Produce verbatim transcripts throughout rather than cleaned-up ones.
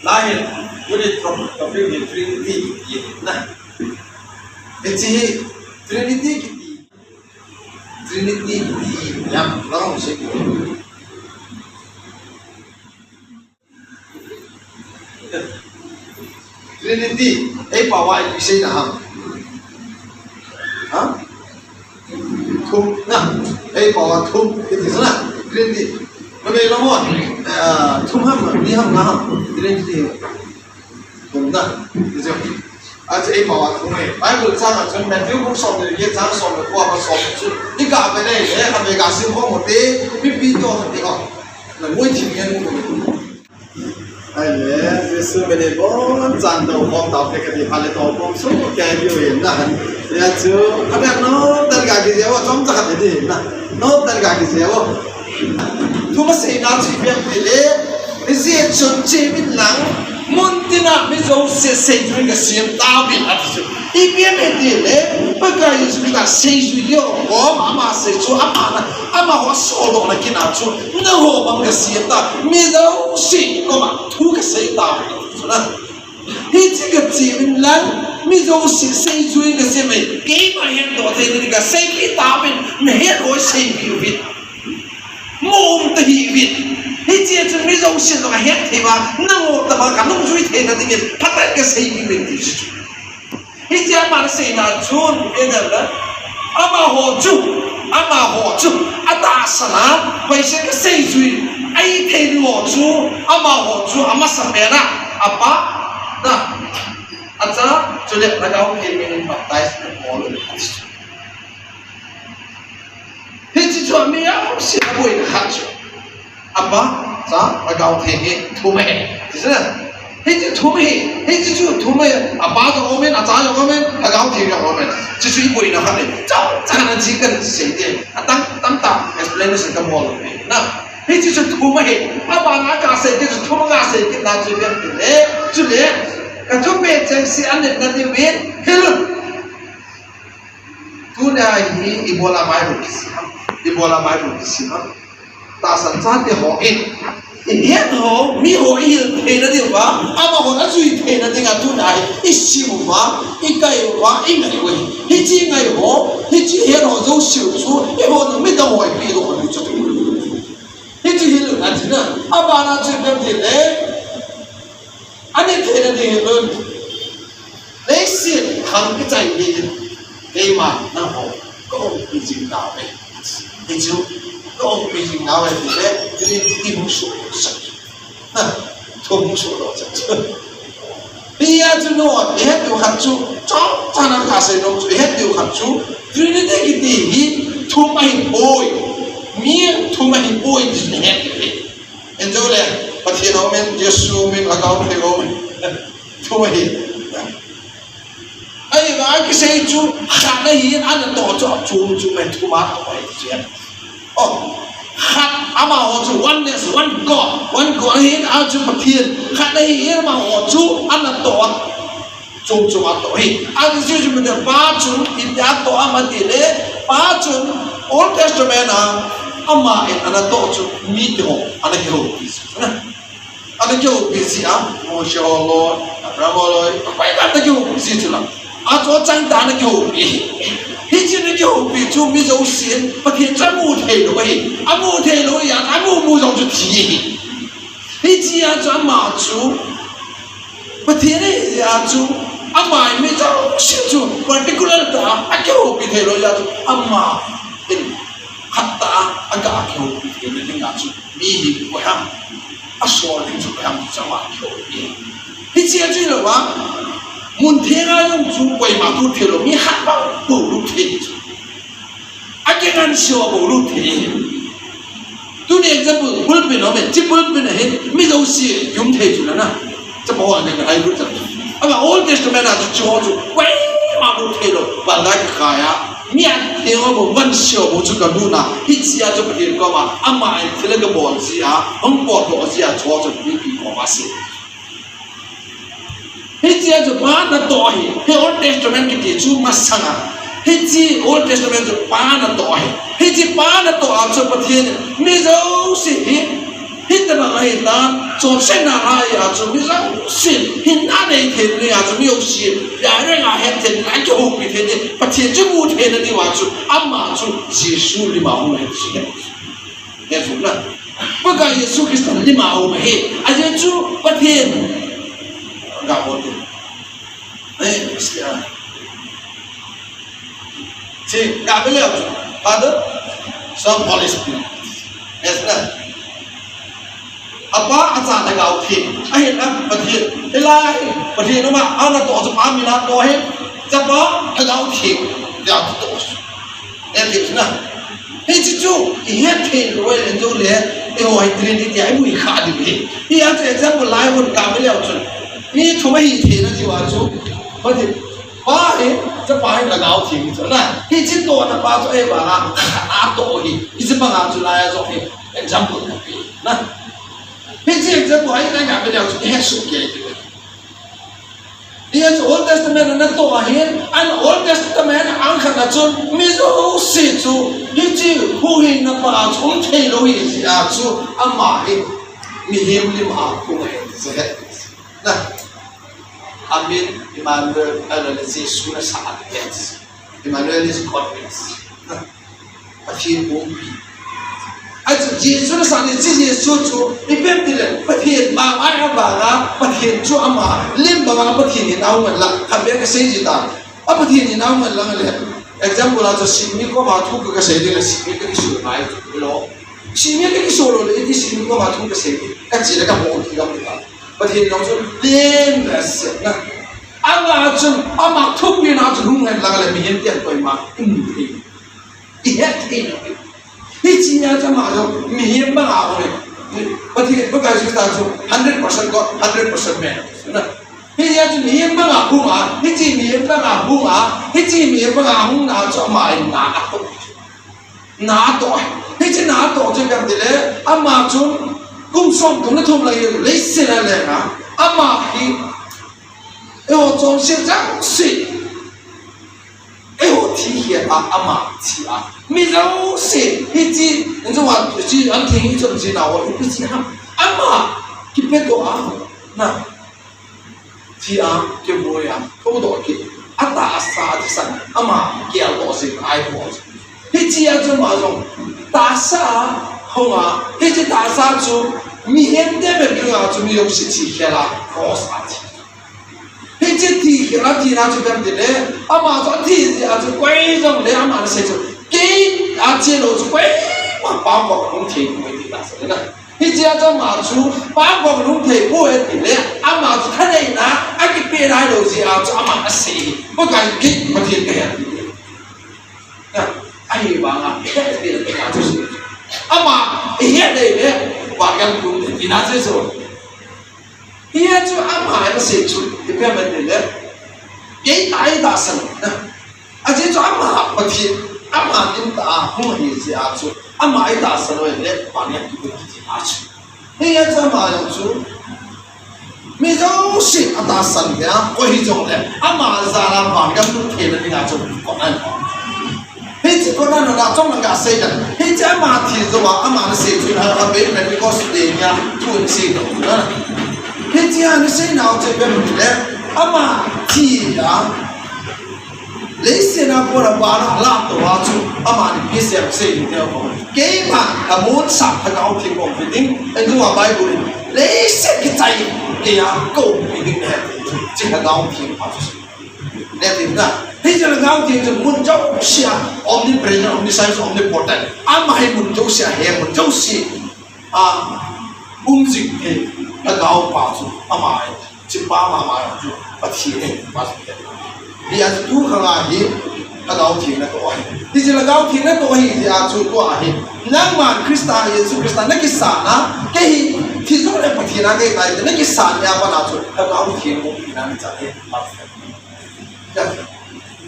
Lahin, unit from topic hi Trinity kiti na. Hiche hi Trinity kiti. Trinity kiti ham, lang se. Trinity, ei pao a ipi seina ham. Ha? Thum, na, ei pao a thum, kiti chu na, Trinity. Numei lou mo, eh, thum ham, ni ham, nga ham, Trinity. Thum na, kiti chu. Achu ei pao a thum e. Bible chang a chun Matthew bung som le get chang som le ko a pa som chu. Ni ka pe nei, eh, ka pe ka sim ko mo te, pi pi to ka ti ko. Na ngoi thim ngen mo. Amen. Jesu min in bon chan tou khom tau te kati, pha le tou khom su ke diu in na han. Ya chu, a bek no tan ga ki jeo, chom cha khat di na. No tan ga ki jeo. Thu ma sei na chi bek ti le, ni si chun chi min lang, mun tina mi jouse seijui ka siam tauvin ati chu. Ipi ham ti le, Pakai Jesu Christa seijui diu, ko ama sei chu, ama na, amaho soldohna kin a chu, nangho bang ka siam ta, mi jouse koma thu ka sei ta, chu na. Hiche ka chi min lang, mi jouse seijui ka siam e, keima hetdoh thei ding ka seipi tauvin, nahet ho seipi uvin. Mo um ta hih uvin. Hiche chu mi jouse jong ahet thei uva, nangho tobang ka nungjui theina dingin, phatah in ka seipi uvin ti chu. Hiche ama na seina chun, ipi ham le, amaho chu, amaho chu, atahsan a, hoise ka seijui, ahi thei diu ho chu, amaho chu, amasapen a, apa, na, acha, chule, Lhagao Theng min in baptize ka bol u, ati chu. Hiche chu mi jouse aboina khat chu. Apa, Cha, Lhagao Theng hi thum ahi. Ti chu na. Hiche thum ahi, hiche chu thum ahi. Apa jong aumin, Acha jong aumin, Lhagao Theng jong aumin. Chuchu iboina khat ahi. Chomcha na chi kan sei te. Atam, tamtah explanation ka bol u ahi. Na. Hiche chu thum ahi. Abana ka sei kit chu thum ka sei kit na chu ipi ham ti le. Chule. Ka thupeh chengse anit na diuvin. Hilun. Tuni a hi ibola Bible kisim ham, ibola Bible kisim ham. Tahsan chate ho in, ihet ho, mi ho ihil theina diuva, amahon ajui theina dinga tuni a hi isim uva, ikai uva, ingai uva. Hiche ngai ho, hiche het ho jouse chu, eiho jong midang ho ipi doh u chu. Hiche hilun ati na, abana chu ipi ham ti le. Anit theina ding hilun. Leiset thang kichai ding. Keima nangho ka umpi jing nauve. Hichu ka umpi jing nauve ti le, Trinity hung soh sak. Na, thu hung soh lo sak. Hia chu no, ihet diu khat chu, chomcha na ka sei nom chu, ihet diu khat chu, Trinity kiti hi thum ahipoi. Mi thum ahipoi ti ihet diu hi. Injo le, Pathen aumin, Jesu aumin, Lhagao Theng aumin. Thum ahi. Ahivang kisei chu, khat ahin, anatoh chu, achom chom ahi, thum atoh ahi, ti chu. Oh, khat, amaho chu, oneness, one God, one God ahin, achu Pathen, khat ahin, amaho chu, anatoh a. Chom chom atoh ahi. Ati chu chu mi te pa chun, ipi atoh ham ati le, pa chun, Old Testament a, ama in anatoh chu, mite ho, ana kihoupi. Ana kihoupi jeh a, Mose ho loi, Abraham ho loi, apai ana kihoupi jeh chu la. Achu chang tah ana kihoupi. Hiche ana kihoupi chu, mi jousen, Pathen chu amu thei lou ahi. Amu thei lou ahi, amu mu jong chu thi ahi. Hiche a chu ama chu, Pathen ahi jeh a chu, ama in mi jouse chu particular tah a akihoupi thei lou jeh a chu, ama in khat tah a aga kihoupi theina dinga chu, mi hi koi ham, asol ding chu koi ham chu ama kihoupi. Hiche a chu hilou a, mun theng a jong chu koima lut thei lou, mi khat bou bou lut thei chu. Akingansei bou lut thei. Tuni example, pulpit aume, hiche pulpit a hin, mi jouse um thei chu na na. Chapa ho a ngen ai lut chu. Ama Old Testament a chu chu chu, koima lut thei lou, ban lai ka kai a. Mi atheng bou, ngansei bou chu ka lut na. Hiche a chu Pathen koma, ama in thil a ka bol jeh a, hung potdoh jeh a chu chu mipi koma sei. Hiche a chu pa natoh ahi, hi Old Testament kiti chu masang a. Hiche Old Testament chu pa natoh ahi. Hiche pa natoh a chu Pathen in mi jouse hi, hi Tobang ahi ta, chonsetna lai a chu mi jousen hinna nei thei ni a chu mi jousen, ya renga het thei ni, akihoupi thei ni, Pathen chu mu thei na diu a chu, ama chu Jesu lima hung ahi ti chu. He chu na. Pakai Jesu Christa lima hung ahi. Ajeh chu Pathen. Ga bol tu. Eh, sia. Chi, Gabriel, Father, Son, Holy Spirit. Yes, na. Apa, Acha, Lhagao Theng. Ahin na, Pathen. Hilai, Pathen ama, ana toh, Chapa, min a toh ahi. Chapa, Lhagao Theng. Dia toh. Yes, na. Hiche chu, i het thei lou le, lou le, eiho hi Trinity a i mu kha diu ahi. Hia chu example lai hon Gabriel chun. Mi thum ahi thei na diu a chu. Pathen. Pa hi, Chapa hi Lhagao Theng hi chu na. Hiche tohna pa chu ahivanga, a toh hi. Hiche banga chu lai a jong hi example ka pe na. Hiche example hi na ka pe leu chu, he su ke. Hia chu Old Testament a na toh ahin, an Old Testament ang khat na chun, mi jouse chu, hiche huhhingna pa chu um thei lou hi jeh a chu, ama hi mihem lim a hung ahi ti chu he. Na. Amen, Emmanuel, ahilou le Jesu nasah ahi. Emmanuel is God with us. Pathen houpi. Achu Jesu nasah ni, hiche Jesu chu, ipi ham itile, Pathen mama ahivanga, Pathen chu ama, lim banga Pathen in ahung ngen lang, khatvei kasei ji ta. A Pathen in ahung ngen lang le. Example a chu sihmi koma thu ka, kasei ding le, sihmi kakisol ngai chu, hello. Sihmi kakisol lou le, iti sihmi koma thu kasei ding, kache le kabol ti gam ta. Pathen jong chu lim le sihna. Ama chun, ama thupina chun hung hen lang le mihem ten koima um thei. I het thei. Hiche a chu ama jong mihem banga hung e. Pathen, Pakai Jesu Christa chu hundred percent God, hundred percent man. Na. Hiche a chu mihem banga hung a, hiche mihem banga hung a, hiche mihem banga hung na chu ama in na atoh. Na atoh. Hiche na atoh chu ipi ham itile, ama chun kum somthum le thum lang hi leiset a lenga, ama hi eiho chonset jouse, eiho thi khel a ama thi a. Mi jouse, hiche, injong a, hiche an theng hi chun hiche na ho, ipi ti ham. Ama kipedoh a, na. Thi a, kivui a, thoudoh kit. Atahsa a thisan, ama kieldoh jing, ahipo. Hiche a chu ama jong, tahsa a hung a, hiche tahsa chu, mihem te bep dinga chu mi jouse thi khel a, cross a thi. Hiche thi khel a thina chu ipi ham itile, ama chu athi jeh a chu koi jong le ama nasei chu, kei a che lou chu koima pao koma hung thei poi ti tahsa le na. Hiche a chu ama chu, pao koma hung thei poi tile, ama chu thaneina, akipe nailou jeh a chu ama asei. Pakai kei Pathen kahi ati. Na, ahivanga, het thei le tina chu sei. Ama, i het lei le, vangam kum le tina chu sei. Hia chu ama asei chu, ipi ham itile, kei tahsan na. Ajeh chu ama Pathen, ama lim tah a hung ahi jeh a chu, ama itahsan lou le, vangam kipe ti a chu. Hia chu ama jong chu, mi jouse atahsan dia, koi hijongle, ama jal a vangam lut theina dinga chu, koi ahi. Hiche koi na na chom lang kasei dan. Hiche ama thi jou a, ama nasei chu, a, a, Pentecost day nia, thu nasei dan. Hiche a nasei nau chu ipi ham itile, ama thi a, Leiset a kona vana alamto a chu, amani ipi asei ding tile, keima amun sah Lhagao Theng kong pe ding, ahin jong a Bible in, leiset kichai keiya kaumpi ding nahi, ti Lhagao Theng pa chu. Neti na, hiche Lhagao Theng chu mun jouse a, omnipresent, omniscient, omnipotent. Ama hi mun jouse a, he mun jouse a um jing thei Lhagao pa chu ama ahi. Hiche pa mama chu Pathen ahi, pa chu. Hijeh a chu tu khang a hi Lhagao Theng natoh ahi. Hiche Lhagao Theng natoh ahi jeh a chu tua hi. Nangman Christa, Jesu Christa nakisan a, kei hi thi jongle Pathen a kahi tai ti nakisan a pat a chu Lhagao Theng mu pi na mi cha hi.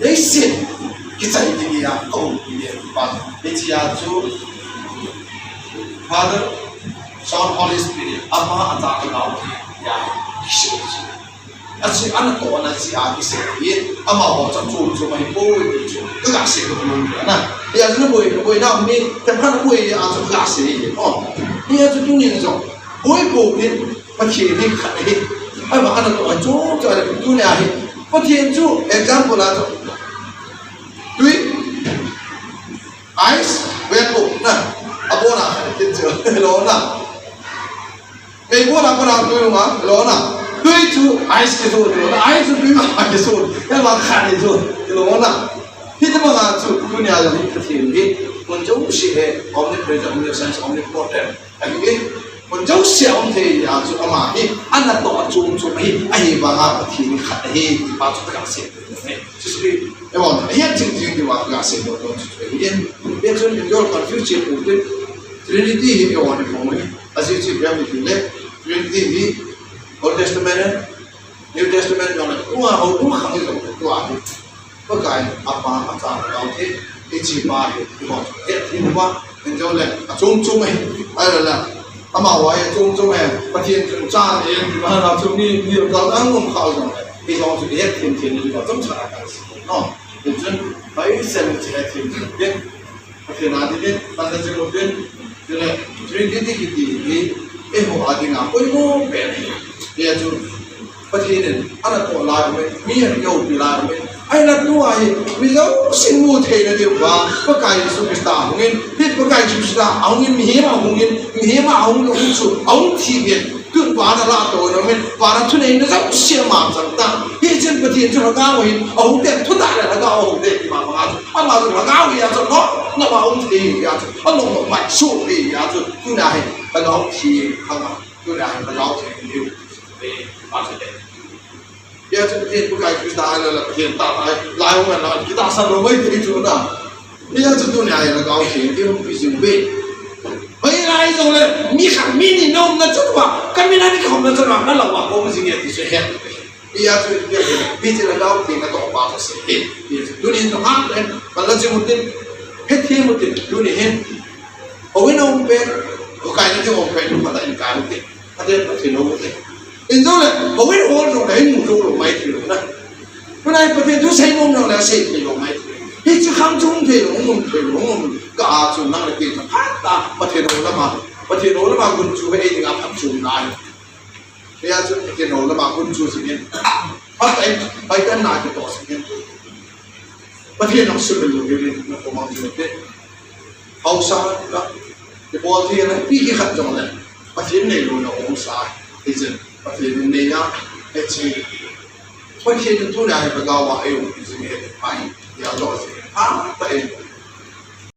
Leiset kichai ding a, kaumpi ding pa. Hiche a chu Father, Son, Holy Spirit, Ama, Acha, Lhagao Theng, ya, kisei chu. Achu, anatohna jeh a kisei hi, amaho chu chu chu mai poi ti chu. Kaga sei lou lou na. Ya, chu boi, boi na mi, themkhat boi a chu kaga sei hi. Oh. Hia chu tunin jong. Boi boi ni, Pathen hi khat ahi. Ahivang ana toh a chom chom a le tunia hi. Pathen chu example a chu. Tui. Ice, wet ko na. Abona khat chu. Lo na. Mei bona bona tui ma. Lo na. Tui chu ice ke chu lo na. Ice chu tui ma ke chu. Ahivang khat ni chu. Lo na. Hiti banga chu tunia jong hi Pathen hi. Mun jong si he. Omnipresent, omniscience, omnipotent. Ahi, mun jouse a um thei a chu ama hi, ana toh a chom chom ahi, ahivanga Pathen hi khat ahi, ti pa chu ka sei. Jesu Christ, ewan, ahi jing jing ti pa ka sei lo lo chu ahi. Bia chun in your confusion u te, Trinity hi ewan ni phong hi. Ajeh chu bia mi le, Trinity hi Old Testament, New Testament jong le, tua ho, tua khang jong le, tua hi. Pakai, Apa, Acha, Lhagao Theng, hiche pa hi, iho, het thei uva, injo le, achom chom ahi, ahile, ama uva hi achom chom ahi, Pathen chun chan ahi, ti ma na chu mi, mi ka dang um kha jong le, ijo chu het thei thei ni, ijo chom cha ka si, no. Hichun, pai sen chi het thei thei. Pathen a dingin, Pathen a dingin, chule, Trinity kiti hi, eiho a dinga poimo pen ahi. Hia chu, Pathen in, ana toh lai uve, mi ana kihoupi lai uve. Ahila tua hi, mi jousen mu theina diuva, Pakai Jesu Christa ahungin, hi Pakai Jesu Christa ahungin, mihem ahungin, mihem ahung, ahung chu, ahung thi in, tun vana la toh na min, vana thuneina jouse ama chang tan. Hichun Pathen chu Lhagao ahin, ahung te, thutah le Lhagao ahung te, ti ma ma chu. Ama chu Lhagao hi a chu no, no ma um thei hi a chu. Alung no mai su thei hi a chu. Tuna hi Lhagao thi hang a. Tuna hi Lhagao thi hi. Eh, ma chu te. Hia chu Pathen Pakai Christa a la la Pathen ta ta lai hung na ki tahsan lou mai thei chu na. Hia chu tunia hi Lhagao thi hi hung pi jing uve. Hoilai jong le mi khat mi ni na umna chan uva, ka mi na ni ka umna chan uva, na la uva ko ma jing e ti chu he. Hia chu, hia chu, hiche Lhagao Theng natoh pa chu sei hi. Hia chu, tunin nungah le, pan la jing u tin, hethem u tin, tuni hin. Houin a um pen, hokai na ding um pen, phatah in kai u tin. Phatah in Pathen hou u tin. Injo le, houin hol jong le, hin mu jou lou mai thei lou na. Tuna hi Pathen thu sei nom jong le, sei thei lou mai thei. Hiche khang chu um thei lou, um thei lou, um. Ka a chu nang le kei chu phatah, Pathen hou lama, Pathen hou lama gun chu hei dinga phatchomna ahi. Hia chu Pathen hou lama gun chu jingin. Phatah in, Pathen na kitoh jingin. Pathen nang sumil lou jingin, na ko mang jing te. Haosa ka, kibol thei na, ipi hi khat jong le. Pathen neilou na haosa, hichun, Pathen in nei a, hiche. Pathen in tuna hi Lhagao a eiumpi jing e, pai, hia lo jing e. Phatah in.